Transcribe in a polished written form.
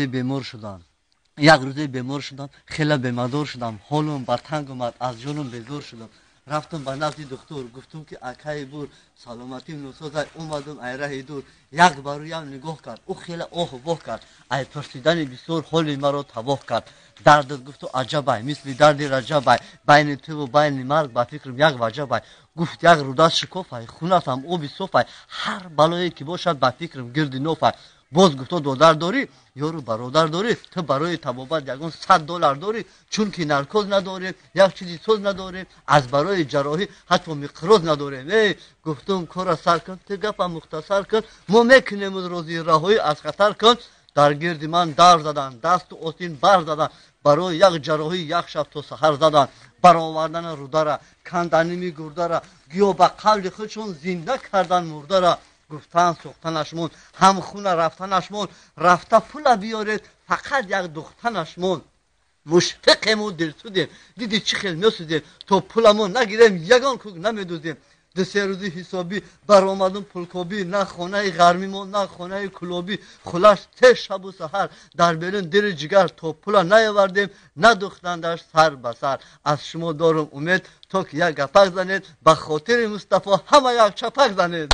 Бемор шудам, як рӯзе бемор шудам, хеле бемадор шудам, ҳолум бар танг омад, аз ҷонум безор шудам. Рафтам ба назди духтур, гуфтум ки акаи бур, саломатим носозай, омадум ай раҳи дур. Як бароям нигоҳ кард, ӯ хеле оҳу воҳ кард, ай пурсидани бисёр ҳоли маро табоҳ кард. Дардат, гуфту, аҷабай, мисли дарди Раҷабай, байни туву байни марг, ба фикрам, як ваҷабай. Гуфт: як рӯдат шикофай, хунатам оби софай, ҳар балое ки бошад, ба фикрам, гирди нофай. Боз гуфто: додар дорӣ, ёру бародар дорӣ, ту барои табобат ягон 100 доллар дорӣ? Чунки наркоз надорем, як чизи соз надорем, аз барои ҷарроҳӣ ҳатто миқроз надорем. Эй, гуфтум, кора сар кун, ту гапа мухтасар кун, мо мекунем рози раҳоӣ аз хатар кун. Дар гирди ман дар задан, дасту осин бар задан, барои як ҷарроҳӣ як шаб то саҳар задан. Баровардани рудара, канданими гурдара, гӯё ба қавли худшон зинда кардан мурдара. Гуфтан сӯхтанаш мон, ҳам хуна рафтанаш мон, рафта пула биёред, фақат як духтанаш мон. Мушфиқему дилсудем, диди чӣ хел месӯзем, то пуламон нагирем, ягон кӯк намедӯзем. 2-се рӯзи ҳисобӣ баромадум пулкобӣ, на хонаи ғармимо, на хонаи кулобӣ. Хулас, се шабу саҳар дар берун дили ҷигар, то пула наёвардем, надухтандаш сар ба сар. Аз шумо дорум умед, то ки як гапак занед, ба хотири Мустафо ҳама як чапак занед.